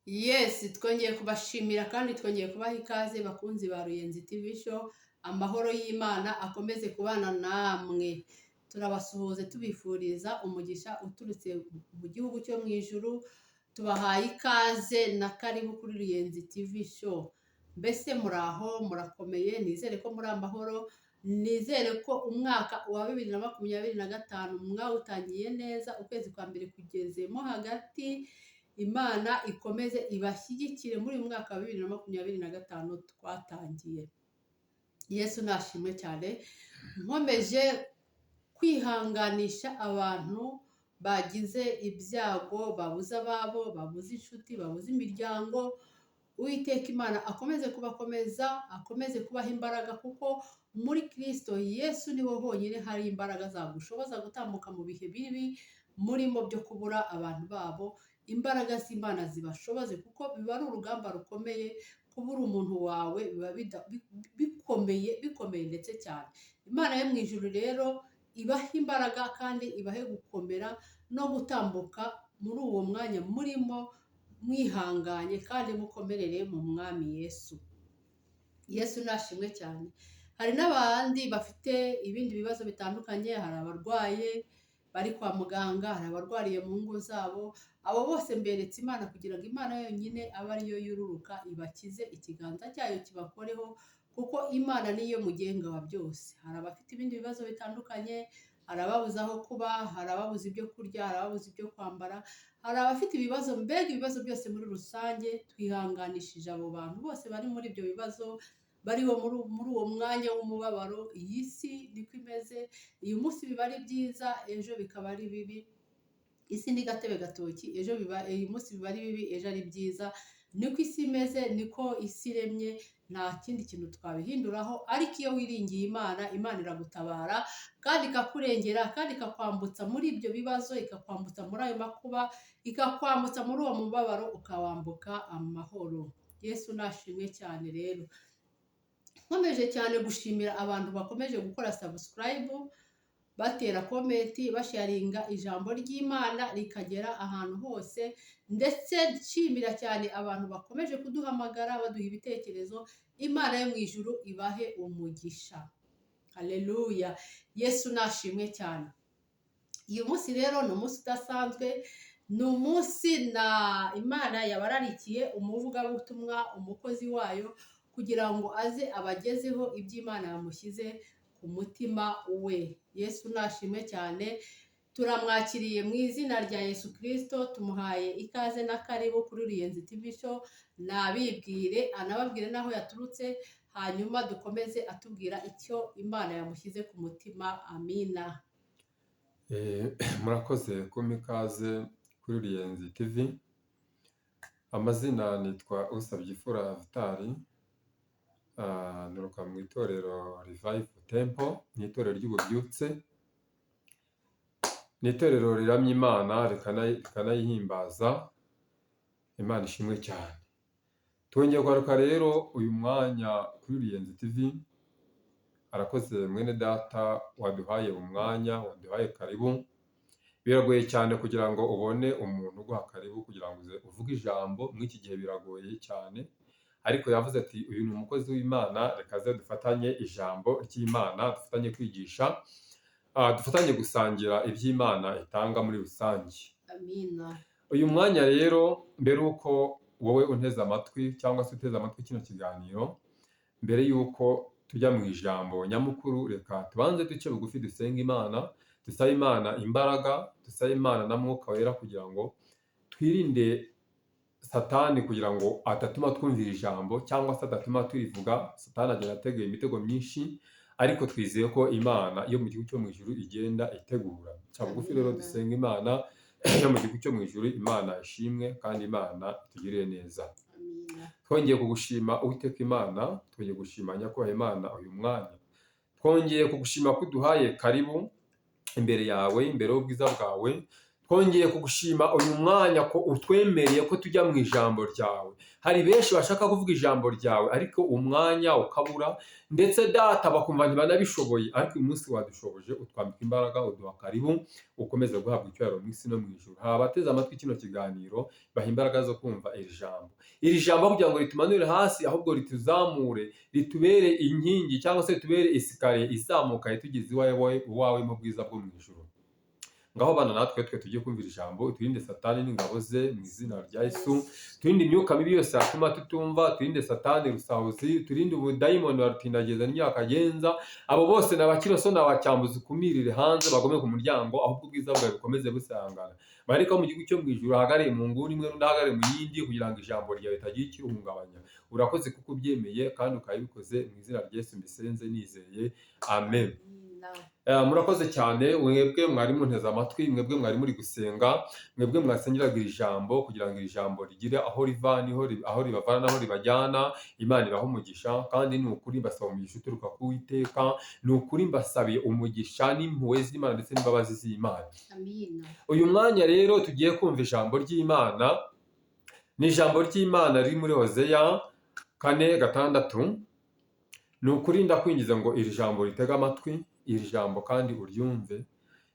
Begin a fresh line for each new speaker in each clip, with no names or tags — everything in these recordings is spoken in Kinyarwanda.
Yes, twongeye kubashimira kandi twongeye kubaha ikaze, bakunzi ba Ruyenzi TV Show. Amahoro y'Imana akomeze kubana namwe. Turabasuhuze, tubifuriza umugisha uturutse mu gihugu cyo mu ijuru. Tubahaye ikaze na karibu kuri Ruyenzi TV Show. Mbese muraho, murakomeye? Nizere ko muri amahoro. Nizere ko umwaka wa 2025 mwawutangiye neza, ukwezi kwa mbere kugezemo hagati. Imana ikomeze ibashyigikire muri uyu mwaka wa 2025 twatangiye. Yesu nashimwe cyane. Nkomeje kwihanganisha abantu bagize ibyago, babuze ababo, babuze inshuti, babuze imiryango. Uwiteka Imana akomeze kubakomeza, akomeze kubaha imbaraga, kuko muri Kirisito Yesu niho honyine hari imbaraga zagushoboza gutambuka mu bihe bibi murimo byo kubura abantu babo. Imbaraga z'Imana zibashoboze, kuko biba ari urugamba rukomeye kubura umuntu wawe, biba bikomeye, bikomeye ndetse cyane. Imana yo mu ijuru rero ibahe imbaraga kandi ibahe gukomera no gutambuka muri uwo mwanya murimo, mwihanganye kandi mukomerere mu Mwami Yesu. Yesu nashimwe cyane. Hari n'abandi bafite ibindi bibazo bitandukanye, hari abarwaye bari kwa muganga, hari abarwariye mu ngo zabo. Abo bose mberetse Imana kugira ngo Imana yonyine abe ariyo yururuka ibakize, ikiganza cyayo kibakoreho, kuko Imana niyo mugenga wa byose. Hari abafite ibindi bibazo bitandukanye, hari ababuze aho kuba, hari ababuze ibyo kurya, hari ababuze ibyo kwambara, hari abafite ibibazo, mbega ibibazo byose muri rusange. Twihanganishije abo bantu bose bari muri ibyo bibazo, bariho muri uwo mwanya w'umubabaro. Iyi si niko imeze, uyu munsi biba ari byiza, ejo bikaba ari bibi. Isi ni gatebe gatoki, ejo biba, uyu munsi biba ari bibi, ejo ari byiza. Niko isi imeze, niko isi iremye, nta kindi kintu twabihinduraho. Ariko iyo wiringiye Imana, Imana iragutabara kandi ikakurengera kandi ikakwambutsa muri ibyo bibazo, ikakwambutsa muri ayo makuba, ikakwambutsa muri uwo mubabaro, ukawambuka amahoro. Yesu nashimwe cyane. Rero nkomeje cyane gushimira abantu bakomeje gukora subscribe, batera comment, basharinga ijambo ry'Imana rikagera ahantu hose. Ndetse nshimira cyane abantu bakomeje kuduhamagara baduha ibitekerezo. Imana yo mu ijuru ibahe umugisha. Haleluya, Yesu nashimwe cyane. Uyu munsi rero ni umunsi udasanzwe, ni umunsi na Imana yabararikiye umuvugabutumwa, umukozi wayo, kugira ngo aze abagezeho iby'Imana yamushyize ku mutima we. Yesu nashimwe cyane. Turamwakiriye mu izina rya Yesu Kirisito, tumuhaye ikaze na karibu kuri Ruyenzi TV Show. Nabibwire, anababwire n'aho yaturutse, hanyuma dukomeze atubwira icyo Imana yamushyize ku mutima. Amina.
Murakoze kumpa ikaze kuri Ruyenzi TV. Amazina nitwa Usabyifura Vitali, nturuka mu itorero Revival Temple, ni itorero ry'ububyutse, ni itorero riramya Imana rikanayihimbaza. Imana ishimwe cyane. Twongeye kugaruka rero uyu mwanya kuri Ruyenzi TV. Arakoze mwene data waduhaye umwanya, waduhaye karibu. Biragoye cyane kugira ngo ubone umuntu uguha karibu kugira ngo uze uvuge ijambo muri iki gihe, biragoye cyane. Ariko yavuze ati: "Uyu ni umukozi w'Imana, reka aze dufatanye ijambo ry'Imana, dufatanye kwigisha, dufatanye gusangira iby'Imana itanga muri rusange."
Amina.
Uyu mwanya rero, mbere y'uko wowe unteze amatwi cyangwa se uteze amatwi kino kiganiro, mbere y'uko tujya mu ijambo nyamukuru, reka tubanze duce bugufi, dusenga Imana, dusabe Imana imbaraga, dusabe Imana na Mwuka Wera kugira ngo twirinde Satani, kugira ngo adatuma twumvira ijambo cyangwa se adatuma turivuga. Satani agenda ategura imitego myinshi, ariko twizeye ko Imana yo mu gihugu cyo mu ijuru igenda itegura. Ca bugufi rero,
Amina.
dusenga Imana yo mu gihugu cyo mu ijuru. Imana ishimwe kandi Imana itugirire neza.
Amina.
Twongeye kugushima, Uwiteka Imana, twongeye gushima Nyakubahwa Imana uyu mwanya, twongeye kugushima ko uduhaye karibu imbere yawe, imbere y'ubwiza bwawe. Twongeye kugushima uyu mwanya ko utwemereye ko tujya mu ijambo ryawe. Hari benshi bashaka kuvuga ijambo ryawe ariko umwanya ukabura, ndetse Data bakumva ntibanabishoboye, ariko uyu munsi wadushoboje, utwambika imbaraga, uduha karibu, ukomeze guhabwa icyubahiro mu isi no mu ijuru. Hari abateze amatwi kino kiganiro, baha imbaraga zo kumva iri jambo. Iri jambo kugira ngo ritumanure hasi, ahubwo rituzamure, ritubere inkingi cyangwa se ritubere escalier izamuka itugeze iwawe mu bwiza bwo mu ijuru. Ngaho bana natwe, twe tugiye kumvira ijambo, turinde Satani n'ingabo ze mu izina rya Yesu, turinde imyuka mibi yose yatuma tutumva, turinde Satani rusahuzi, turinde ubudayimoni barutindagiza n'imyaka, abo bose ni abakiroso n'abacyambuzi, ukumirire hanze bagome ku muryango, ahubwo ubwiza bwawe bukomeze busangana. Marayika wo mu gihugu cyo mu ijuru ahagarare mu nguni imwe n'undi ahagarare mu yindi, kugira ngo ijambo ryawe ritagira ikirihungabanya. Urakoze kuko ubyemeye kandi ukabikoze, mu izina rya Yesu mbisenze nizeye, amen. Murakoze cyane mwebwe mwari munteze amatwi, mwebwe mwari muri gusenga, mwebwe mwasengeraga iri jambo kugira ngo iri jambo rigire aho riva niho aho ribavana n'aho ribajyana. Imana ibahe umugisha, kandi ni ukuri mbasaba umugisha uturuka ku Uwiteka, ni ukuri mbasabiye umugisha n'impuhwe z'Imana ndetse n'imbabazi z'Imana.
Amina.
Uyu mwanya rero tugiye kumva ijambo ry'Imana, ni ijambo ry'Imana riri muri Hozeya 4:6. Ni ukuri ndakwingiza ngo iri jambo ritege amatwi, iri jambo kandi uryumve.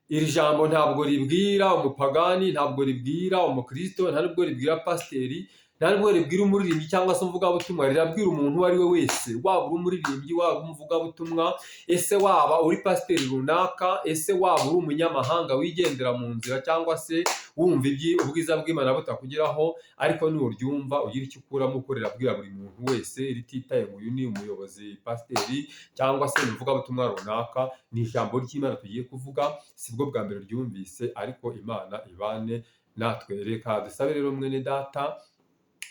Iri jambo ntabwo ribwira umupagani, ntabwo ribwira umukristo, nta nubwo ribwira pasiteri, nta nubwo ribwira umuririmbyi cyangwa se umuvugabutumwa, rirabwira umuntu uwo ari we wese, waba uri umuririmbyi, waba umuvugabutumwa, ese waba uri pasiteri runaka, ese waba uri umunyamahanga wigendera mu nzira cyangwa se wumva ubwiza bw'Imana butakugeraho, ariko nuryumva ugira icyo ukuramo, uko rirabwira buri muntu wese, rititaye ngo uyu ni umuyobozi pasiteri cyangwa se ni umuvugabutumwa runaka. Ni ijambo ry'Imana tugiye kuvuga, sibwo bwa mbere ryumvise, ariko Imana ibane natwe. Reka dusabe rero mwene data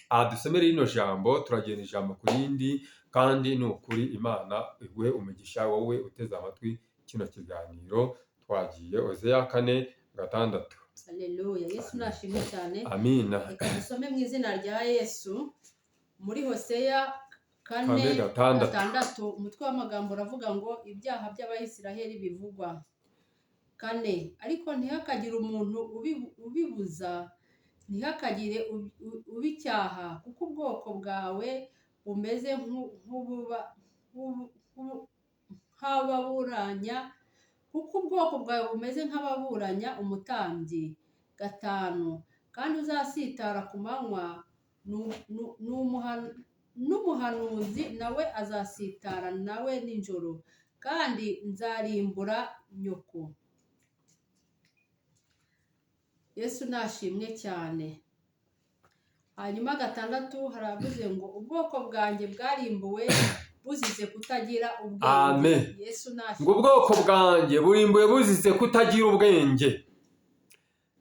adusomere rino jambo, turagenda ijambo ku rindi, kandi ni ukuri Imana iguhe umugisha wowe uteze amatwi kino kiganiro. Twagiye Hozeya 4:6.
Haleluya, Yesu nashimwe cyane.
Amina.
Reka dusome mu izina rya Yesu muri Hoseya
kane
4
6.
6. Umutwe w'amagambo uravuga ngo ibyaha by'Abayisiraheli bivugwa. 4. Ariko ntihakagire umuntu ubibuza, ntihakagire ubicyaha, kuko ubwoko bwawe bumeze nk'ababuranya, kuko ubwoko bwawe bumeze nk'ababuranya umutambyi. 5. Kandi uzasitara ku manywa n'umuhanuzi nawe azasitara nawe nijoro, kandi nzarimbura nyoko. Yesu nashimwe cyane. Hanyuma 6 haravuze ngo ubwoko bwanjye bwarimbuwe buzize kutagira ubwenge.
Amen.
Yesu
Ngo
nashimwe.
ubwoko bwanjye burimbuwe buzize kutagira ubwenge.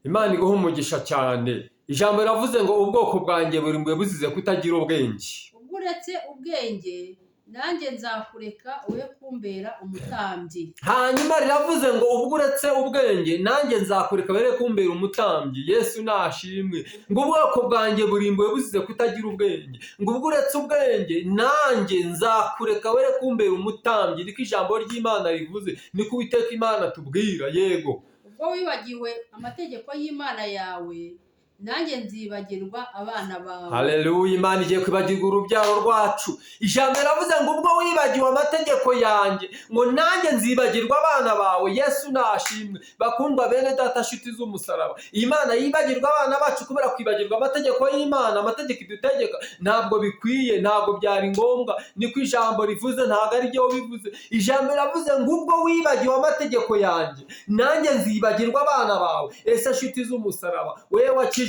Imana iguha umugisha cyane. Ijambo riravuze ngo ubwoko bwanjye burimbuwe buzize kutagira ubwenge.
Ubwo uretse ubwenge, nanjye nzakureka we kumbera umutambyi.
Hanyuma riravuze ngo ubwo uretse ubwenge, nanjye nzakureka were kumbera umutambyi. Yesu nashimwe. Ngo ubwoko bwanjye burimbuwe buzize kutagira ubwenge, ngo ubwo uretse ubwenge, nanjye nzakureka were kumbera umutambyi. Niko ijambo ry'Imana rivuze, niko Uwiteka Imana tubwira. Yego.
Ubwo wibagiwe amategeko y'Imana yawe, nanjye nzibagirwa abana bawe.
Haleluya! Imana igiye kwibagirwa urubyaro rwacu. Ijambo riravuze ngo ubwo wibagiwe amategeko yanjye, ngo nanjye nzibagirwa abana bawe. Yesu nashimwe. Bakundwa bene data, nshuti z'umusaraba, Imana yibagirwa abana bacu kubera kwibagirwa amategeko y'Imana, amategeko idutegeka. Ntabwo bikwiye, ntabwo byari ngombwa. Niko ijambo rivuze, ntabwo ari ryo bivuze. Ijambo riravuze ngo ubwo wibagiwe amategeko yanjye, nanjye nzibagirwa abana bawe. Ese nshuti z'umusaraba, wowe wakijijwe,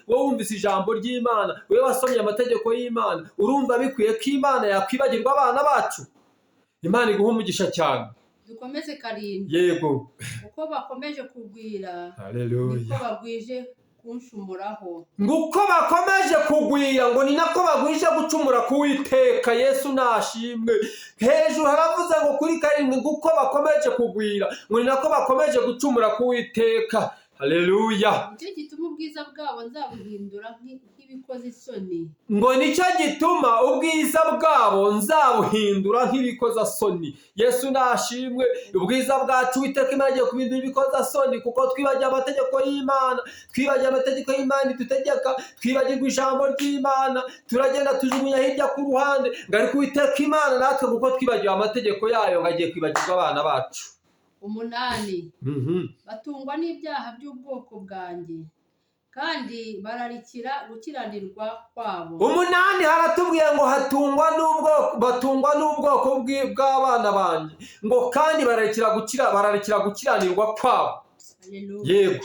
wowe wumvise ijambo ry'Imana, wowe wasomye amategeko y'Imana, urumva bikwiye ko Imana yakwibagirwa abana bacu? Imana iguha umugisha cyane.
Dukomeze 7.
Yego.
Uko bakomeje kugwira, niko
Haleluya.
bagwije kunshumuraho.
Ngo uko bakomeje kugwira, ngo ni nako bagwije gucumura ku Uwiteka. Yesu nashimwe. Hejuru haravuze ngo kuri 7, ngo uko bakomeje kugwira, ngo ni nako bakomeje gucumura ku Uwiteka. Haleluya.
Nicyo gituma ubwiza bwabo nzabuhindura nk'ibikoze isoni.
Ngo nicyo gituma ubwiza bwabo nzabuhindura nk'ibikozasoni. Yesu nashimwe. Ubwiza bwacu Uwiteka Imana agiye kubihindura ibikozasoni, kuko twibagiwe amategeko y'Imana, twibagiwe amategeko y'Imana idutegeka, twibagirwa ijambo ry'Imana, turagenda tujugunya hirya ku ruhande. Ngo ariko Uwiteka Imana natwe, kuko twibagiwe amategeko yayo, ngo agiye kwibagirwa abana bacu.
8. Batungwa n'ibyaha by'ubwoko bwanjye, kandi bararikira gukiranirwa kwabo.
8 haratubwiye ngo hatungwa n'ubwoko, batungwa n'ubwoko bw'abana banjye, ngo kandi bararikira gukiranirwa kwabo.
Haleluya.
Yego.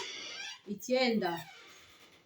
9.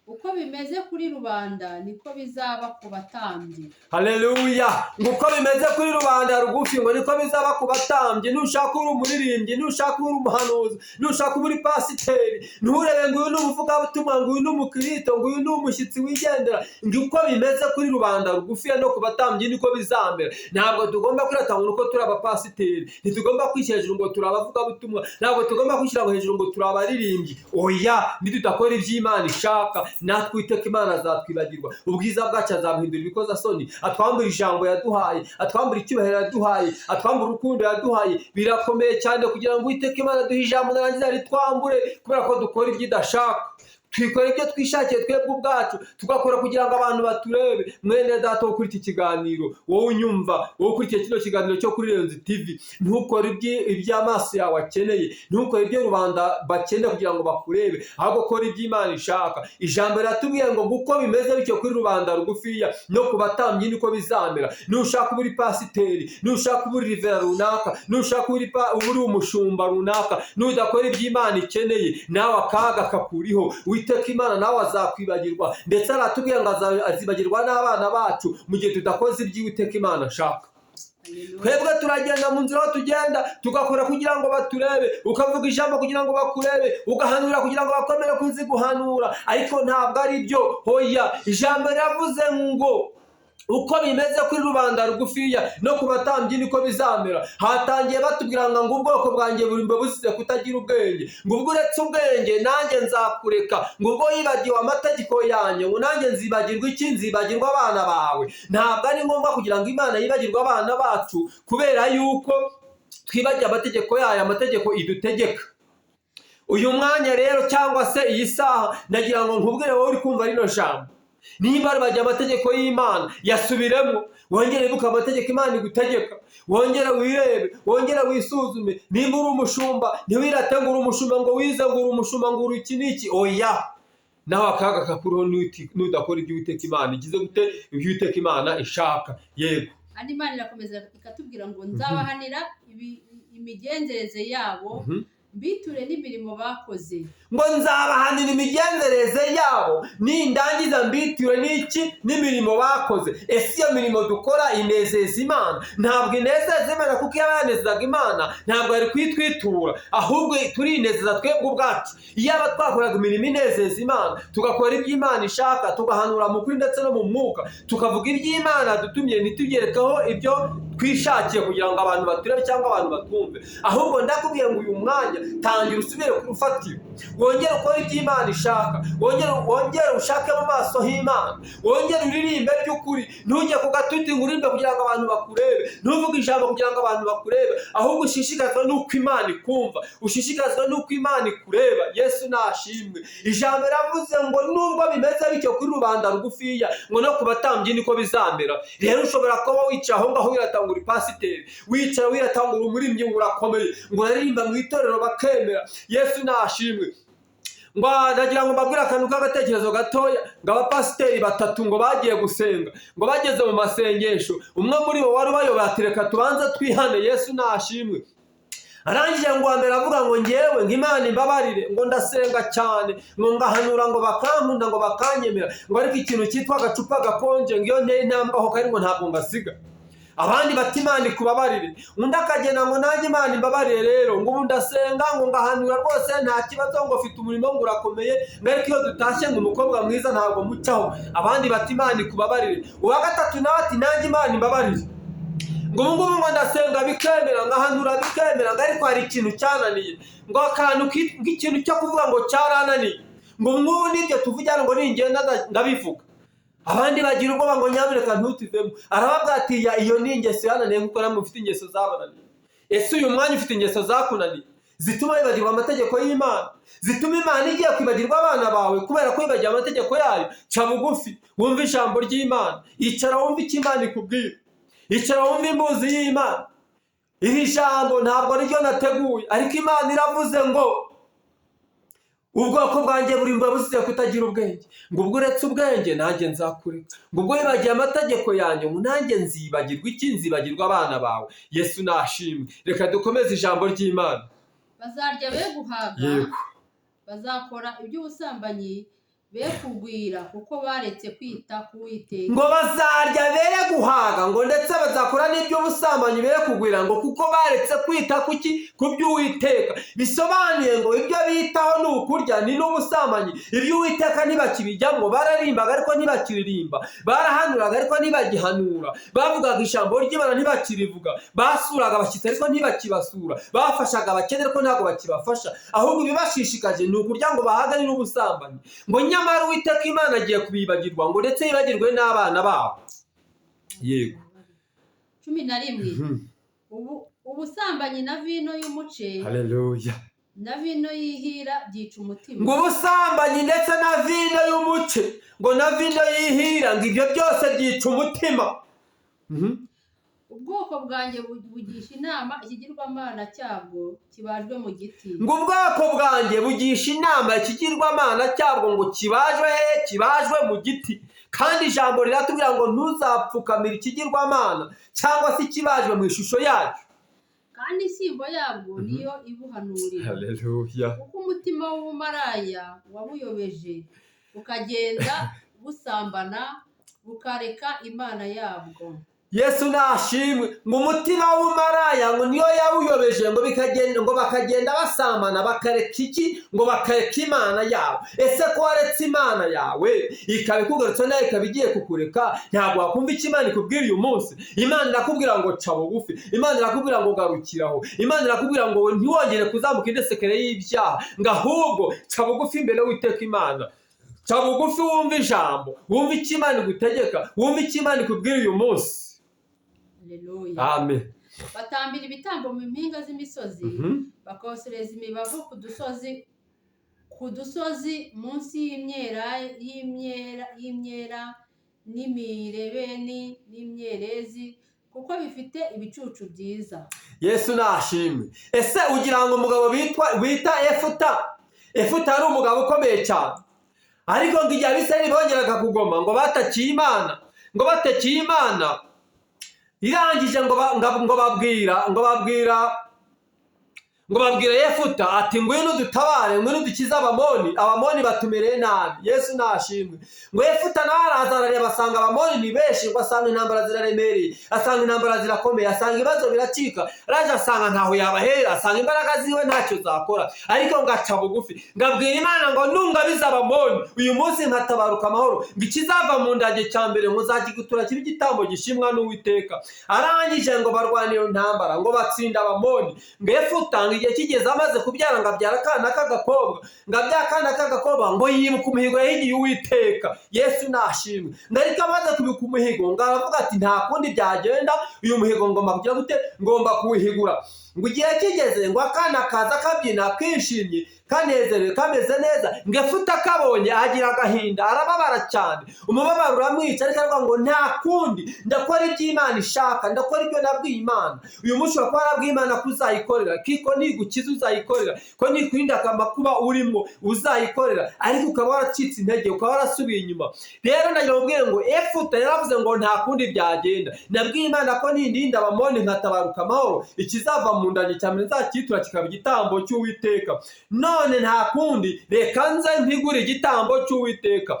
Uko bimeze kuri rubanda niko bizaba ku batambyi.
Haleluya. Ngo uko bimeze kuri rubanda rugufi ngo niko bizaba ku batambyi. Nushaka uri umuririmbyi, nushaka uri umuhanuzi, nushaka uri pasiteri, nturebe ngo uyu ni umuvugabutumwa, ngo uyu ni umukristo, ngo uyu ni umushyitsi wigendera. Ngo uko bimeze kuri rubanda rugufi no ku batambyi niko bizamera. Ntabwo tugomba kwirata ngo uko turi abapasiteri, ntitugomba kwishyira hejuru ngo turi abavugabutumwa, ntabwo tugomba kwishyira hejuru ngo turi abaririmbyi. Oya, nitudakora iby'Imana ishaka, natwe Uwiteka Imana azatwibagirwa. Ubwiza bwacu azabuhindura ibikozasoni, atwambura ijambo yaduhaye, atwambura icyubahiro yaduhaye, atwambura urukundo yaduhaye. Birakomeye cyane kugira ngo Uwiteka Imana aduhe ijambo narangiza ritwambure, kubera ko dukora ibyo idashaka. Twikora ibyo twishakiye twebwe ubwacu, tugakora kugira ngo abantu baturebe. Mwene data wo kuri iki kiganiro, wowe unyumva, wowe ukurikiye kino kiganiro cyo kuri Ruyenzi TV, ntukore iby'amaso yawe akeneye, ntukore ibyo rubanda bakeneye kugira ngo bakurebe, ahubwo kora ibyo Imana ishaka. Ijambo riratubwiye ngo uko bimeze bityo kuri rubanda rugufiya no ku batambyi niko bizamera. Nushaka uba uri pasiteri, nushaka uba uri rivera runaka, nushaka uba uri umushumba runaka, nudakora ibyo Imana ikeneye, nawe akaga kakuriho. Uwiteka Imana nawe azakwibagirwa, ndetse aratubwira ngo azibagirwa n'abana bacu mu gihe tudakoze ibyo Uwiteka Imana ashaka. Twebwe turagenda mu nzira aho tugenda tugakora kugira ngo baturebe, ukavuga ijambo kugira ngo bakurebe, ugahanura kugira ngo bakomere kuzi guhanura, ariko ntabwo ari byo. Hoya, ijambo riravuze ngo uko bimeze kuri rubanda rugufiya no ku batambyi niko bizamera. Hatangiye batubwira ngo ubwoko bwanjye buri buzize kutagira ubwenge, ngo ubwo uretse ubwenge nanjye nzakureka, ngo ubwo yibagiwe amategeko yanjye, ngo nanjye nzibagirwa iki? Nzibagirwa abana bawe. Ntabwo ari ngombwa kugira ngo Imana yibagirwe abana bacu, kubera yuko twibagiwe amategeko yayo, amategeko idutegeka. Uyu mwanya rero cyangwa se iyi saha, ndagira ngo nkubwire wowe uri kumva rino jambo, niba bajya amategeko y'Imana yasubiremo, wongere wibuke amategeko Imana igutegeka, wongere wirebe, wongere wisuzume. Nimba uri umushumba, ntiwirate ngo uri umushumba, ngo wize ngo uri umushumba, ngo uri iki n'iki. Oya, nawe akaga kakuriho nudakora ibyo Uwiteka Imana igize gute, ibyo Uwiteka Imana ishaka. Yego.
Andi Imana irakomeza ikatubwira ngo nzabahanira imigenzereze yabo, mbiture n'imirimo bakoze.
Ngo nzabahanira imigenzereze yabo, nindangiza mbiture n'iki? N'imirimo bakoze. Ese iyo mirimo dukora inezeza Imana? Ntabwo inezeza Imana, kuko iyo yanezezaga Imana ntabwo yari kuyitwitura, ahubwo turinezeza twebwe ubwacu. Iyaba twakoraga imirimo inezeza Imana, tugakora ibyo Imana ishaka, tugahanura mu kuri ndetse no mu mwuka, tukavuga ibyo Imana dutumye, ntitugerekaho ibyo twishakiye kugira ngo abantu baturebe cyangwa abantu batwumve. Ahubwo ndakubwiye ngo uyu mwanya tangira usubire ku rufatiro, wongere ukore ibyo Imana ishaka, wongere ushake mu maso h'Imana, wongere uririmbe by'ukuri. Ntujye ku gatuti ngo uririmbe kugira ngo abantu bakurebe, ntuvuge ijambo kugira ngo abantu bakurebe, ahubwo ushishikazwe n'uko Imana ikumva, ushishikazwe n'uko Imana ikureba. Yesu nashimwe. Ijambo riravuze ngo nubwo bimeze bityo kuri rubanda rugufiya, ngo no ku batambyi niko bizamera. Rero ushobora kuba wicaye aho ngaho wiratanga uri pasiteri, wicara wiratanga uri umuririmbyi ngo urakomeye, ngo uraririmba mu itorero bakemera. Yesu nashimwe. Ngo ndagira ngo mbabwire akantu k'agatekerezo gatoya, ngo abapasiteri batatu ngo bagiye gusenga, ngo bageze mu masengesho, umwe muri bo wari ubayoboye ati reka tubanze twihane. Yesu nashimwe. Arangije ngo mbere avuga ngo ngewe ngo Imana imbabarire, ngo ndasenga cyane, ngo ngahanura ngo bakankunda, ngo bakanyemera, ngo ariko ikintu cyitwa agacupa gakonje ngo iyo nteye intambwe aho kari ngo ntabwo ngasiga. Abandi bati Imana ikubabarire, undi akagenda ngo nanjye Imana imbabarire rero, ngo ubu ndasenga ngo ngahanura rwose nta kibazo, ngo mfite umurimo ngo urakomeye, ngo ariko iyo dutashye ngo umukobwa mwiza ntabwo mucaho. Abandi bati Imana ikubabarire. Uwa gatatu nawe ati nanjye Imana imbabarire.
Ngo ubu ngubu ngo ndasenga bikemera, ngahanura bikemera, ngo ariko hari ikintu cyananiye, ngo akantu k'ikintu cyo kuvuga ngo cyarananiye, ngo ubu ngubu n'ibyo tuvugira ngo ningenda ndabivuga. Abandi bagira ubwoba ngo nyamuneka ntutuvemo. Arababwira ati ya, iyo ni ingeso yananiye kuko namwe mufite ingeso zabananiye. Ese uyu mwanya ufite ingeso zakunaniye zituma wibagirwa amategeko y'Imana, zituma Imana igiye kwibagirwa abana bawe kubera ko wibagiwe amategeko yayo? Ca bugufi wumve ijambo ry'Imana, icara wumve icyo Imana ikubwira, icara wumve imbuzi y'Imana. Iri jambo ntabwo ariryo nateguye, ariko Imana iravuze ngo ubwoko bwanjye burimba buzize kutagira ubwenge, ngo ubwo uretse ubwenge nanjye nzakureka, ngo ubwo wibagiwe amategeko yanjye ngo nanjye nzibagirwa iki? Nzibagirwa abana bawe. Yesu nashimwe. Reka dukomeze ijambo ry'Imana.
Bazarya be guhaga,
Yego.
bazakora iby'ubusambanyi be kugwira, kuko baretse kwita ku Uwiteka.
Ngo bazarya bere guhaga, ngo ndetse bazakora n'iby'ubusambanyi bere kugwira, ngo kuko baretse kwita kuki? Ku by'Uwiteka. Bisobanuye ngo ibyo bitaho ni ukurya ni n'ubusambanyi, iby'Uwiteka ntibakibijyamo. Bararimbaga ariko ntibakiririmba, barahanuraga ariko ntibagihanura, bavugaga ijambo ry'Imana ntibakirivuga, basuraga abashyitsi ariko ntibakibasura, bafashaga abakene ariko ntabwo bakibafasha, ahubwo ibibashishikaje ni ukurya ngo bahagane n'ubusambanyi. Ngo nyamara Uwiteka Imana agiye kubibagirwa, ngo ndetse yibagirwe n'abana babo. Yego.
11. Ubusambanyi na vino y'umuce
Haleluya.
na vino y'ihira byica umutima.
Ngo ubusambanyi ndetse na vino y'umuce, ngo na vino y'ihira, ngo ibyo byose byica umutima.
Ubwoko bwanjye bugisha inama ikigirwamana cyabwo kibajwe mu giti.
Ngo ubwoko bwanjye bugisha inama ikigirwamana cyabwo ngo kibajwe he? Kibajwe mu giti. Kandi ijambo riratubwira ngo ntuzapfukamire ikigirwamana cyangwa se ikibajwe mu ishusho yacyo.
Kandi inshyimbo yabwo niyo ibuhanurira.
Haleluya.
Kuko umutima w'ubumaraya wabuyobeje, bukagenda busambana, bukareka Imana yabwo.
Yesu nashimwe. Ngo umutima w'umaraya ngo niyo yawuyobeje, ngo bikagenda, ngo bakagenda basambana, bakareka iki? Ngo bakareka Imana yabo. Ese ko waretse Imana yawe ikaba ikugarutse nawe ikaba igiye kukureka, ntabwo wakumva icyo Imana ikubwira uyu munsi? Imana irakubwira ngo ca bugufi, Imana irakubwira ngo garukiraho, Imana irakubwira ngo ntiwongere kuzamuka indesekere y'ibyaha, ngo ahubwo ca bugufi imbere y'Uwiteka Imana. Ca bugufi wumve ijambo, wumve icyo Imana igutegeka, wumve icyo Imana ikubwira uyu munsi.
Haleluya.
Amen.
Batambira ibitambo mu mpinga z'imisozi, bakosereza imibavu ku dusozi munsi y'imyera n'imirebeni n'imyerezi, kuko bifite ibicucu byiza.
Yesu nashimwe. Ese ugira ngo umugabo bita Efuta, Efuta ari umugabo ukomeye cyane, ariko ngo igihe Abisirayeli bongeraga kugoma, ngo batakiye Imana, ngo batakiye Imana, irangije ngo babwira Yefuta ati ngwino dutabare, ngwino dukize Abamoni, Abamoni batumereye nabi. Yesu nashimwe. Ngo Yefuta nawe araza arareba, asanga Abamoni ni benshi, ngo asanga intambara ziraremereye, asanga intambara zirakomeye, asanga ibibazo biracika. Araje asanga ntaho yabahera, asanga imbaraga ziwe ntacyo zakora, ariko ngo aca bugufi, ngo abwira Imana ngo nungabize Abamoni uyu munsi nkatabaruka amahoro, ngo ikizava mu ndage cya mbere ngo nzakigutura kibe igitambo gishimwa n'Uwiteka. Arangije ngo barwana iyo ntambara, ngo batsinda Abamoni. Ngo Yefuta ngo igihe kigeze amaze kubyara, ngo abyara akana k'agakobwa, ngo abyara akana k'agakobwa, ngo yibuka umuhigo yahigiye Uwiteka. Yesu nashimwe. Ngo ariko amaze kubika umuhigo, ngo aravuga ati nta kundi byagenda, uyu muhigo ngomba kugira gute? Ngomba kuwuhigura. Ngo igihe kigeze, ngo akana kaza kabyina, kishimye, kanezerewe, kameze neza. Ngo Efuta kabonye agira agahinda, arababara cyane, umubabaro uramwica, ariko aravuga ngo nta kundi, ndakora ibyo Imana ishaka, ndakora ibyo nabwiye Imana. Uyu munsi ushobora kuba warabwiye Imana ko uzayikorera, ko nigukiza uzayikorera, ko nikurinda amakuba urimo uzayikorera, ariko ukaba waracitse intege, ukaba warasubiye inyuma. Rero ndagira ngo ubwire ngo Efuta yaravuze ngo nta kundi byagenda, nabwiye Imana ko nindinda Abamoni nkatabaruka amahoro, ikizava mu nda cya mbere nzakitura kikaba igitambo cy'Uwiteka. None nta kundi, reka nze mpigure igitambo cy'Uwiteka.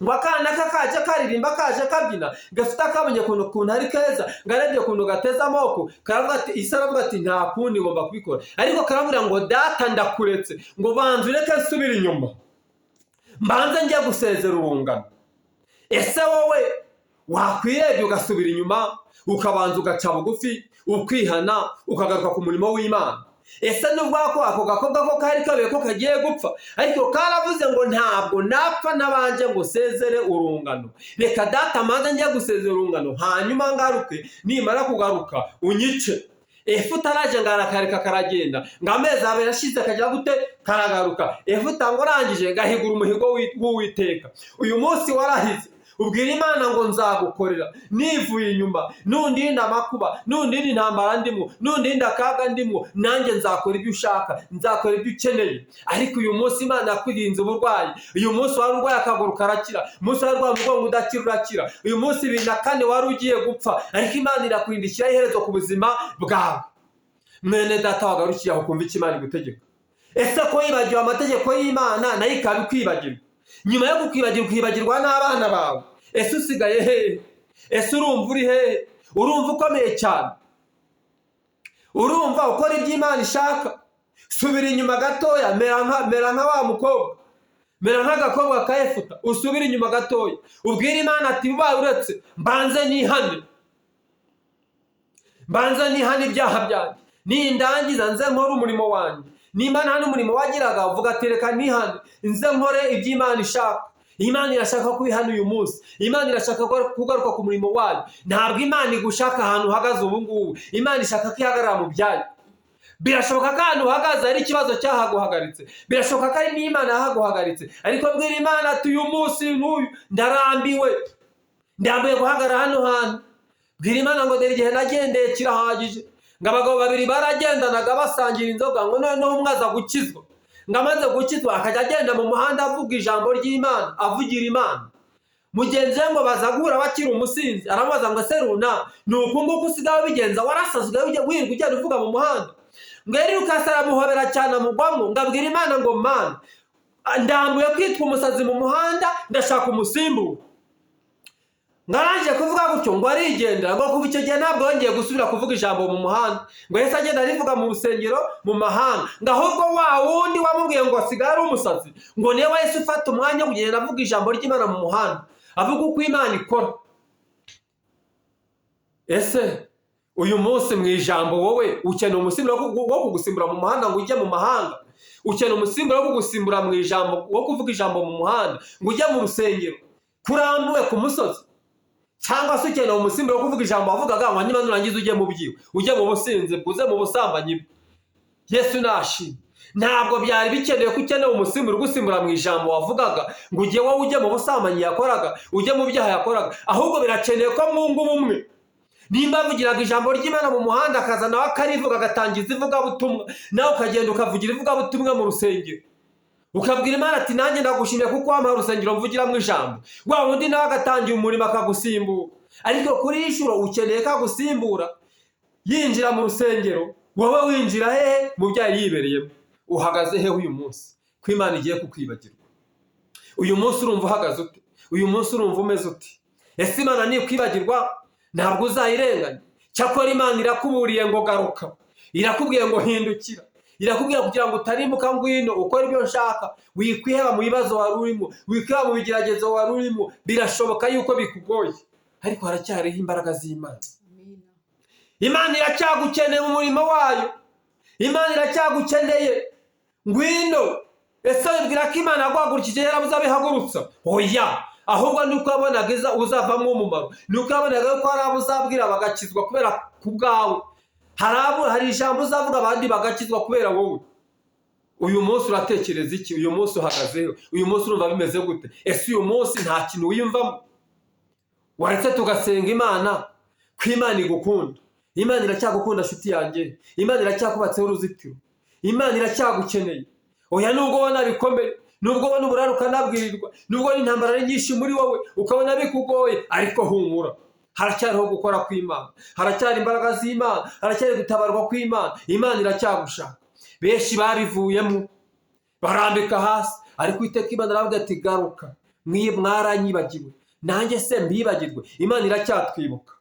Ngo akana kakaje karirimba, kaje kabyina, gafite akabonye ukuntu ari keza, ngo arebye ukuntu gateze amaboko, karavuga ati, isi aravuga ati nta kundi ngomba kubikora, ariko karamubwira ngo data ndakuretse, ngo banza ureke nsubire inyuma, mbanze njye gusezera urungano. Ese wowe Wakwirebye ugasubira inyuma, ukabanza ugaca bugufi, ukihana, ukagaruka ku murimo w'Imana. Ese nubwo ko ako gakobwa ko kari kabiye ko kagiye gupfa, ariko karavuze ngo ntabwo napfa nabanje ngo sezere urungano, reka data manze njye gusezera urungano, hanyuma ngaruke, nimara kugaruka unyice. Efuta araje ngo arakareka karagenda, ngo amezi 2 ashize kagira gute? Karagaruka. Efuta ngo arangije gahigura umuhigo w'Uwiteka. Uyu munsi warahize, ubwira Imana ngo nzagukorera nivuye inyuma, nundinda amakuba, nundinda intambara ndimo, nundinda akaga ndimo, nanjye nzakora ibyo ushaka, nzakora ibyo ukeneye. Ariko uyu munsi Imana yakurinze uburwayi. Uyu munsi wari urwaye akaguru karakira, umunsi wari urwaye umugongo udakira urakira, uyu munsi 2004 wari ugiye gupfa, ariko Imana irakurinda ishyiraho iherezo ku buzima bwawe. Mwene data wagarukiye aho kumva icyo Imana igutegeka. Ese ko wibagiwe amategeko y'Imana nayo ikaba ikwibagirwa? Nyuma yo kukwibagirwa ukibagirwa n'abana bawe, ese usigaye hehe? Ese urumva uri hehe? Urumva ukomeye cyane? Urumva ukora ibyo Imana ishaka? Subira inyuma gatoya, mera nka wa mukobwa, mera nk'agakobwa ka Efuta, usubire inyuma gatoya, ubwire Imana ati ubaye uretse mbanze nihane, mbanze nihane ibyaha byanjye, nindangiza nze nkore umurimo wanjye. Nimba nta n'umurimo wagiraga, uvuga ati reka nihane nze nkore ibyo Imana ishaka. Imana irashaka ko wihana uyu munsi. Imana irashaka kugaruka ku murimo wayo. Ntabwo Imana igushaka ahantu uhagaze ubu ngubu, Imana ishaka ko ihagarara mu byayo. Birashoboka ko ahantu uhagaze ari ikibazo cyahaguhagaritse, birashoboka ko ari n'Imana yahaguhagaritse, ariko bwira Imana ati uyu munsi n'uyu ndarambiwe, ndambiwe guhagarara hano hantu. Bwira Imana ngo dore igihe nagendeye kirahagije. Ngo abagabo babiri baragendanaga basangira inzoga, ngo noneho umwe aza gukizwa, ngo amaze gukizwa akajya agenda mu muhanda avuga ijambo ry'Imana, avugira Imana. Mugenzi we ngo baza guhura bakiri umusinzi, aramubaza ngo ese runa ni uku nguku usigaye ubigenza, warasazwe wirirwa ugenda uvuga mu muhanda? Ngo yarirukanse aramuhobera cyane amugwamo, ngo abwira Imana ngo Mana ndambuye kwitwa umusazi mu muhanda, ndashaka umusimbura. Ngo arangije kuvuga gutyo ngo arigendera, ngo kuva icyo gihe ntabwo yongeye gusubira kuvuga ijambo mu muhanda, ngo yahise agenda arivuga mu rusengero mu mahanga. Ngo ahubwo wa wundi wamubwiye ngo asigaye ari umusazi, ngo niwe wahise ufata umwanya wo kugenda avuga ijambo ry'Imana mu muhanda, avuga uko Imana ikora. Ese uyu munsi mu ijambo wowe ukeneye umusimbura wo kugusimbura mu muhanda ngo ujye mu mahanga? Ukeneye umusimbura wo kugusimbura mu ijambo, wo kuvuga ijambo mu muhanda ngo ujye mu rusengero kurambuwe ku musozi? Cyangwa se ukeneye umusimbura wo kuvuga ijambo wavugaga ngo hanyuma nurangiza ujye mu byiwe, ujye mu businzi, uze mu busambanyi? Yesu nashimwe. Ntabwo byari bikenewe ko ukeneye umusimbura ugusimbura mu ijambo wavugaga ngo ujye wowe ujye mu busambanyi yakoraga, ujye mu byaha yakoraga, ahubwo birakenewe ko mwunga ubumwe. Nimba avugiraga ijambo ry'Imana mu muhanda akaza nawe akarivuga agatangiza ivugabutumwa, nawe ukagenda ukavugira ivugabutumwa mu rusengero, ukabwira Imana ati nanjye ndagushimiye kuko wampaye urusengero mvugiramo ijambo. Wa wundi nawe agatangira umurimo akagusimbura. Ariko kuri iyi nshuro ukeneye ko agusimbura yinjira mu rusengero, wowe winjira hehe mu byo yari yibereyemo? Uhagaze hehe uyu munsi ko Imana igiye kukwibagirwa? Uyu munsi urumva uhagaze ute? Uyu munsi urumva umeze ute? Ese Imana nikwibagirwa ntabwo uzayirenganya? Cyakora Imana irakuburiye ngo garuka, irakubwiye ngo hindukira, irakubwira kugira ngo utarimbuka, ngwino ukore ibyo nshaka, wikwiheba mu bibazo wari urimo, wikwiheba mu bigeragezo wari urimo. Birashoboka yuko bikugoye, ariko haracyariho imbaraga z'Imana. Imana iracyagukeneye mu murimo wayo, Imana iracyagukeneye, ngwino. Ese wibwira ko Imana yaguhagurukije yarabuze abihagurutsa? Oya, ahubwo ni uko yabonaga uzavamo umumaro, ni uko yabonaga yuko hari abo uzabwira bagakizwa kubera ku bwawe, hari ijambo uzavuga abandi bagakizwa kubera wowe. Uyu munsi uratekereza iki? Uyu munsi uhagazeho? Uyu munsi urumva bimeze gute? Ese uyu munsi nta kintu wiyumvamo? Waretse tugasenga Imana ko Imana igukunda. Imana iracyagukunda nshuti yanjye, Imana iracyakubatseho uruzitiro, Imana iracyagukeneye. Oya, nubwo ubona bikomeye, nubwo ubona uburara ukanabwirirwa, nubwo n'intambara ari nyinshi muri wowe ukabona bikugoye, ariko humura, haracyariho gukora kw'Imana, haracyari imbaraga z'Imana, haracyari gutabarwa kw'Imana. Imana iracyagushaka. Benshi babivuyemo barambika hasi, ariko iteka Imana aravuga ati garuka, mwaranyibagiwe, nanjye se mbibagirwe. Imana iracyatwibuka,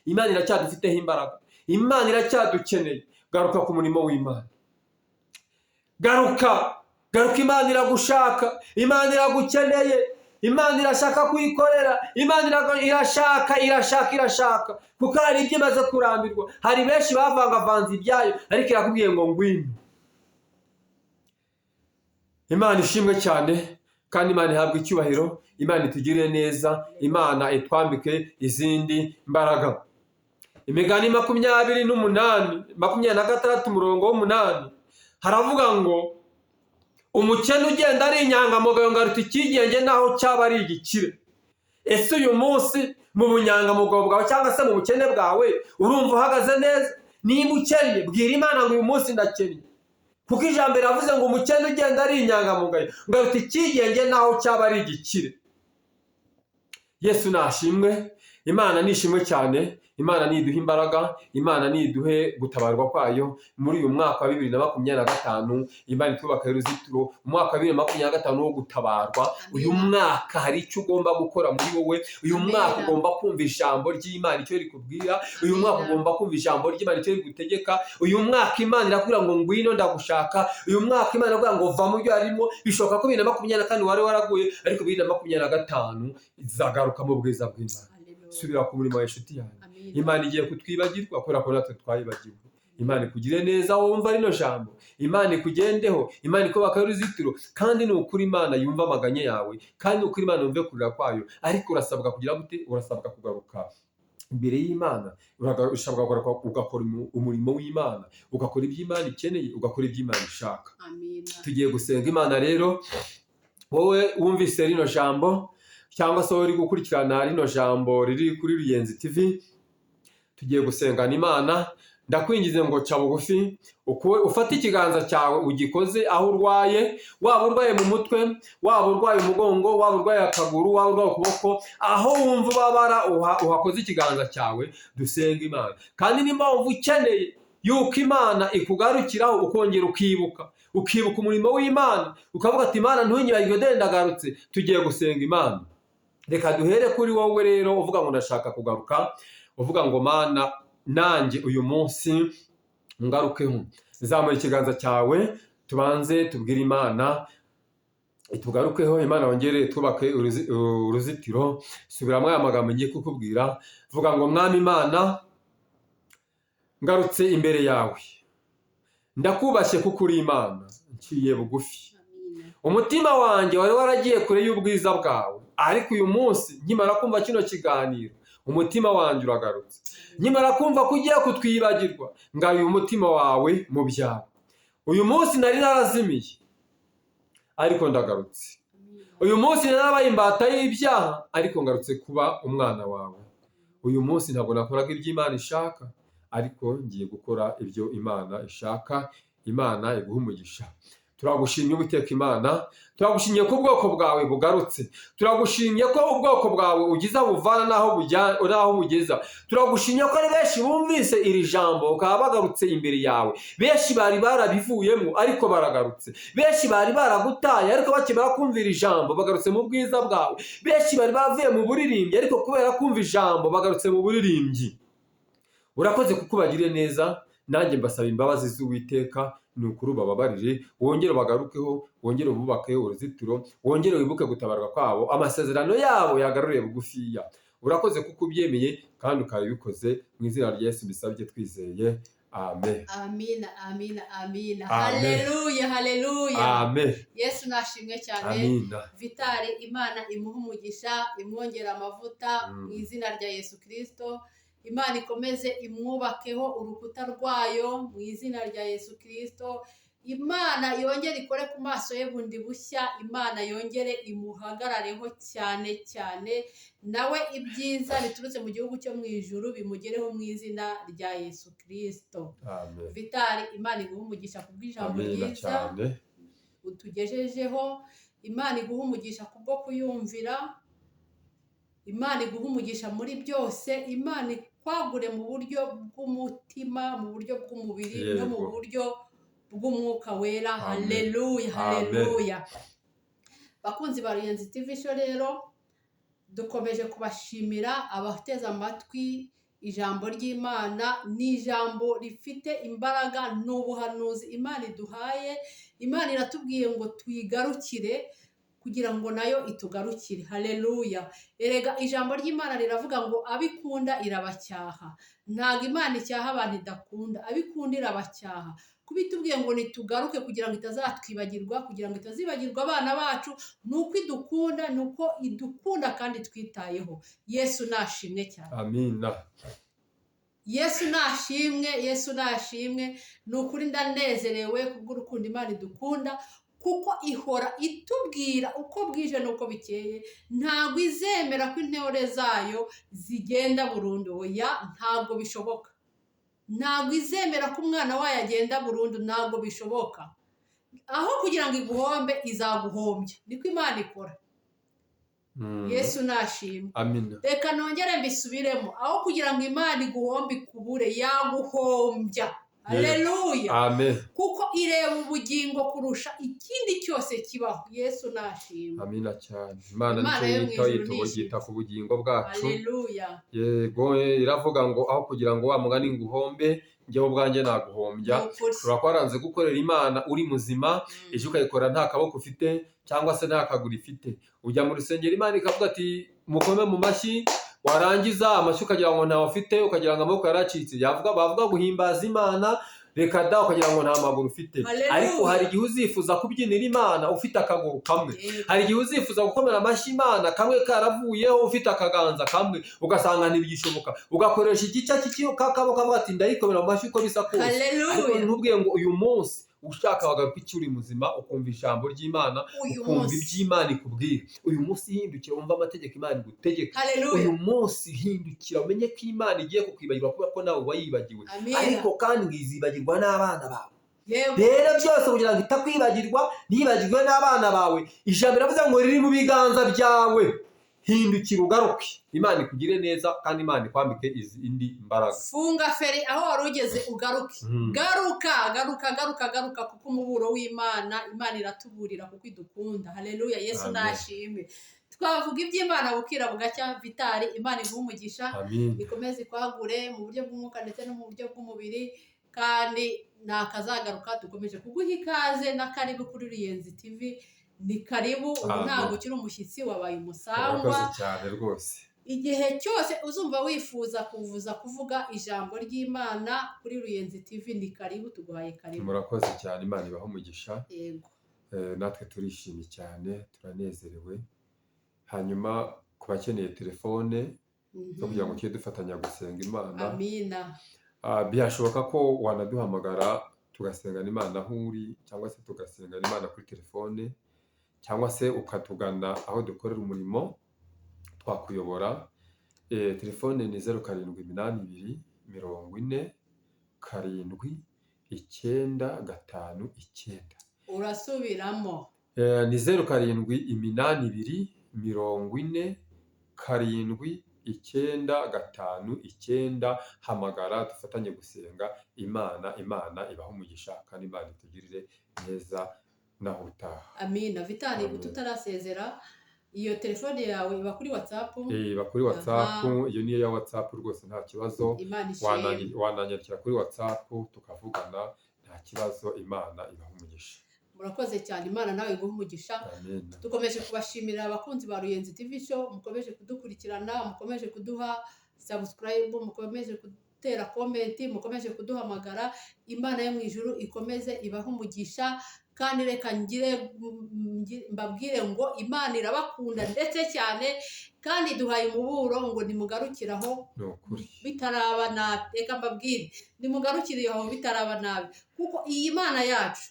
Imana iracyadufiteho imbaraga, Imana iracyadukeneye. Garuka ku murimo w'Imana, garuka, garuka, Imana iragushaka, Imana iragukeneye. Imana irashaka kuyikorera. Imana irashaka, irashaka, irashaka, kuko hari ibyo imaze kurambirwa. Hari benshi bavangavanze ibyayo, ariko irakubwiye ngo ngwino. Imana ishimwe cyane, kandi Imana ihabwe icyubahiro. Imana itugirire neza, Imana itwambike izindi mbaraga. Imigani 28, 26, umurongo w'8 haravuga ngo umukene ugenda ari inyangamugayo ngo aruta icyigenge naho cyaba ari igikire. Ese uyu munsi mu bunyangamugayo bwawe cyangwa se mu bukene bwawe urumva uhagaze neza? Niba ukennye, bwira Imana ngo uyu munsi ndakennye, kuko ijambo riravuze ngo umukene ugenda ari inyangamugayo ngo aruta icyigenge naho cyaba ari igikire. Yesu nashimwe, Imana nishimwe cyane. Imana niduhe imbaraga, Imana niduhe gutabarwa kwayo muri uyu mwaka wa 2025. Imana itwubaka uruzitiro, umwaka wa 2025 wo gutabarwa. Uyu mwaka hari icyo ugomba gukora muri wowe. Uyu mwaka ugomba kumva ijambo ry'Imana icyo rikubwira. Uyu mwaka ugomba kumva ijambo ry'Imana icyo rigutegeka. Uyu mwaka Imana irakubwira ngo ngwino ndagushaka. Uyu mwaka Imana irakubwira ngo va mu byo harimo. Bishoboka ko 2024 wari waraguye, ariko 2025 izagaruka mu bwiza bw'Imana. Subira ku murimo wawe, inshuti yanjye. Imana igiye kutwibagirwa kubera ko natwe twayibagiwe. Imana ikugire neza wumva rino jambo, Imana ikugendeho, Imana ikubaka uruzitiro. Kandi ni ukuri Imana yumva amaganya yawe, kandi ni ukuri Imana yumve kurira kwayo. Ariko urasabwa kugira gute? Urasabwa kugaruka imbere y'Imana, urasabwa kugaruka ugakora umurimo w'Imana, ugakora ibyo Imana ikeneye, ugakora ibyo Imana ishaka. Tugiye gusenga Imana rero. Wowe wumvise rino jambo cyangwa se wowe uri gukurikirana rino jambo riri kuri Ruyenzi TV, tugiye gusengana Imana. Ndakwingize ngo ca bugufi, ufate ikiganza cyawe ugikoze aho urwaye, waba urwaye mu mutwe, waba urwaye umugongo, waba urwaye akaguru, waba urwaye ukuboko, aho wumva ubabara uhakoze ikiganza cyawe, dusenga Imana. Kandi nimba wumva ukeneye yuko Imana ikugarukiraho, ukongera ukibuka umurimo w'Imana, ukavuga ati Imana ntunyibagirwe, dore ndagarutse, tugiye gusenga Imana. Reka duhere kuri wowe rero uvuga ngo ndashaka kugaruka, uvuga ngo Mana nanjye uyu munsi ngarukeho. Zamura ikiganza cyawe, tubanze tubwire Imana itugarukeho, Imana wongere twubake uruzitiro. Subiramo aya magambo ngiye kukubwira, vuga ngo Mwami Imana, ngarutse imbere yawe, ndakubashye kuko uri Imana, nciye bugufi. Umutima wanjye wari waragiye kure y'ubwiza bwawe, ariko uyu munsi nkimara kumva kino kiganiro umutima wanjye uragarutse. Nkimara kumva ko ugiye kutwibagirwa, ngaruye umutima wawe mu byawe. Uyu munsi nari narazimiye, ariko ndagarutse. Uyu munsi narabaye imbata y'ibyaha, ariko ngarutse kuba umwana wawe. Uyu munsi ntabwo nakoraga ibyo Imana ishaka, ariko ngiye gukora ibyo Imana ishaka. Imana iguhe umugisha. Turagushimye Uwiteka Imana, turagushimye ko ubwoko bwawe bugarutse, turagushimye ko ubwoko bwawe ugize aho buvana n'aho bugeza. Turagushimye ko ari benshi bumvise iri jambo bakaba bagarutse imbere yawe. Benshi bari barabivuyemo ariko baragarutse, benshi bari baragutaye ariko bakimara kumva iri jambo bagarutse mu bwiza bwawe, benshi bari bavuye mu buririmbyi ariko kubera kumva ijambo bagarutse mu buririmbyi. Urakoze kuko ubagiriye neza. Nanjye mbasaba imbabazi z'Uwiteka, ni ukuri ubababarire, wongere ubagarukeho, wongere ububake uruzitiro, wongere wibuke gutabarwa kwabo, amasezerano yabo yagaruriye bugufiya. Urakoze kuko ubyemeye kandi ukaba ubikoze. Mu izina rya Yesu mbisabye twizeye, amen.
Amina, amina, amina.
Amen.
Haleluya, haleluya.
Amen.
Yesu nashimwe cyane.
Amina.
Vitali, Imana imuhe umugisha, imwongere amavuta mu izina rya Yesu Kristo. Imana ikomeze imwubakeho urukuta rwayo mu izina rya Yesu Kristo. Imana yongere ikore ku maso ye bundi bushya, Imana yongere imuhagarareho cyane cyane, nawe ibyiza biturutse mu gihugu cyo mu ijuru bimugereho mu izina rya Yesu Kristo.
Amen.
Vitali, Imana iguhe umugisha kubw'ijambo
Amina
ryiza
cyane.
utugejejeho. Imana iguhe umugisha kubwo kuyumvira. Imana iguhe umugisha muri byose. Imana ikwagure mu buryo bw'umutima, mu buryo bw'umubiri no mu buryo bw'umwuka wera. Haleluya, haleluya. Bakunzi ba Ruyenzi TV Show rero, dukomeje kubashimira abateze amatwi ijambo ry'Imana. Ni ijambo rifite imbaraga, ni ubuhanuzi Imana iduhaye. Imana iratubwiye ngo tuyigarukire. Kugira ngo nayo itugarukire. Haleluya! Erega ijambo ry'Imana riravuga ngo abikunda irabacyaha. Ntabwo Imana icyaha abantu idakunda, abikunda irabacyaha. Kuba itubwiye ngo nitugaruke kugira ngo itazatwibagirwa, kugira ngo itazibagirwa abana bacu, ni uko idukunda, ni uko idukunda kandi twitayeho. Yesu nashimwe cyane.
Amina.
Yesu nashimwe, Yesu nashimwe. Ni ukuri ndanezerewe kubw'urukundo Imana idukunda, kuko ihora itubwira uko bwije n'uko bikeye. Ntabwo izemera ko intore zayo zigenda burundu. Oya, ntabwo bishoboka. Ntabwo izemera ko umwana wayo agenda burundu, ntabwo bishoboka. Aho kugira ngo iguhombe, izaguhombya. Niko Imana ikora. Yesu nashimwe.
Amina.
Reka nongere mbisubiremo: aho kugira ngo Imana iguhombe, ikubure, yaguhombya. Haleluya!
Amen.
Kuko ireba ubugingo kurusha ikindi cyose kibaho. Yesu nashimwe.
Amina cyane. Imana
Imana
nicyo
yo mu
yitaho,
ijuru nishimwe.
yita ku bugingo bwacu.
Haleluya!
Yego, iravuga ngo aho kugira ngo wa mugani nguhombe, njyewe ubwanjye naguhombya.
Ni ukuri.
Ushobora kuba waranze gukorera Imana uri muzima, ejo ukayikora nta kaboko ufite cyangwa se nta kaguru ifite. Ujya mu rusengero, Imana ikavuga ati mukome mu mashyi, warangiza amashyi ukagira ngo ntawe ufite, ukagira ngo amaboko yaracitse. Yavuga, bavuga guhimbaza Imana, reka da, ukagira ngo nta maguru ufite.
Haleluya.
Ariko hari igihe uzifuza kubyinira Imana ufite akaguru kamwe. Hari igihe uzifuza gukomera amashyi Imana kamwe karavuyeho, ufite akaganza kamwe, ugasanga ntibigishoboka, ugakoresha igice cy'akaboko kavuga ati ndayikomera mu mashyi uko bisa kose. Ariko
Haleluya!
ntubwiye ngo uyu munsi ushaka wagaruka icyo uri muzima, ukumva ijambo ry'Imana,
Uyu
ukumva
munsi.
iby'Imana ikubwira. Uyu munsi hindukira wumva amategeko Imana igutegeka.
Haleluya!
Uyu munsi hindukira umenye ko Imana igiye kukwibagirwa kubera ko nawe wayibagiwe.
Amina.
Ariko kandi ngo izibagirwa n'abana bawe.
Yego.
Rero byose kugira ngo itakwibagirwa, ntibagirwe n'abana bawe, ijambo riravuze ngo riri mu biganza byawe.
Hindukira ugaruke, Imana ikugire neza kandi Imana ikwambike izindi mbaraga.
Funga feri aho wari ugeze, ugaruke. Garuka, garuka, garuka, garuka, kuko umuburo w'Imana, Imana iratuburira kuko idukunda. Haleluya! Yesu
Amen.
nashimwe. Twavuga iby'Imana bukira bugacya. Vitari, Imana iguhe umugisha.
Amin.
Ikomeze ikwagure mu buryo bw'umwuka ndetse no mu buryo bw'umubiri, kandi ntakazagaruka. Dukomeje kuguha ikaze na karibu kuri Ruyenzi TV. Ni karibu ubu.
Amen.
Ntabwo ukiri umushyitsi, wabaye umusangwa.
Urakoze cyane rwose.
Igihe cyose uzumva wifuza kuvuza, kuvuga ijambo ry'Imana kuri Ruyenzi TV, ni karibu, tuguhaye karibu.
Murakoze cyane, Imana ibahe umugisha.
Yego.
Natwe turishimye cyane, turanezerewe. Hanyuma ku bakeneye telefone zo kugira ngo tujye dufatanya gusenga Imana,
Amina.
Byashoboka ko wanaduhamagara tugasengana Imana aho uri, cyangwa se tugasengana Imana kuri telefone, cyangwa se ukatugana aho dukorera umurimo, twakuyobora. Telefone ni 0782 40 79 59.
Urasubiramo?
Ni 0782 40 79 59. Hamagara dufatanye gusenga Imana. Imana ibahe umugisha kandi Imana itugirire neza, naho utaha.
Amina. Vitali,
Amen.
tutarasezera, iyo telefone yawe iba kuri WhatsApp?
Iba kuri WhatsApp, iyo niyo ya WhatsApp rwose, nta kibazo.
Imana ishimwe.
Wananyandikira kuri WhatsApp tukavugana, nta kibazo. Imana ibahe umugisha.
Murakoze cyane, Imana nawe iguhe umugisha.
Amen.
Dukomeje kubashimira, abakunzi ba Ruyenzi TV Show, mukomeje kudukurikirana, mukomeje kuduha subscribe, mukomeje gutera comment, mukomeje kuduhamagara. Imana yo mu ijuru ikomeze ibahe umugisha, kandi reka ngire mbabwire ngo Imana irabakunda ndetse cyane, kandi iduhaye umuburo ngo nimugarukire aho
Ni ukuri.
bitaraba nabi. Reka mbabwire, nimugarukire aho bitaraba nabi, kuko iyi Mana yacu,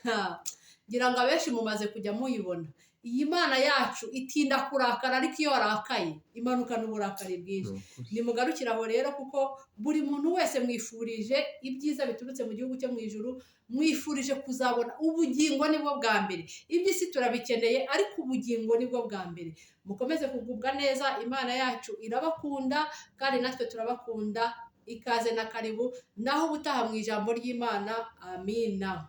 ha, ngira ngo abenshi mumaze kujya muyibona, iyi Mana yacu itinda kurakara, ariko iyo warakaye imanukana uburakari bwinshi.
Ni ukuri.
Nimugarukire aho rero, kuko buri muntu wese mwifurije ibyiza biturutse mu gihugu cyo mu ijuru, mwifurije kuzabona ubugingo, nibwo bwa mbere. Iby'isi turabikeneye, ariko ubugingo nibwo bwa mbere. Mukomeze kugubwa neza. Imana yacu irabakunda kandi natwe turabakunda. Ikaze na karibu, naho ubutaha mu ijambo ry'Imana. Amina.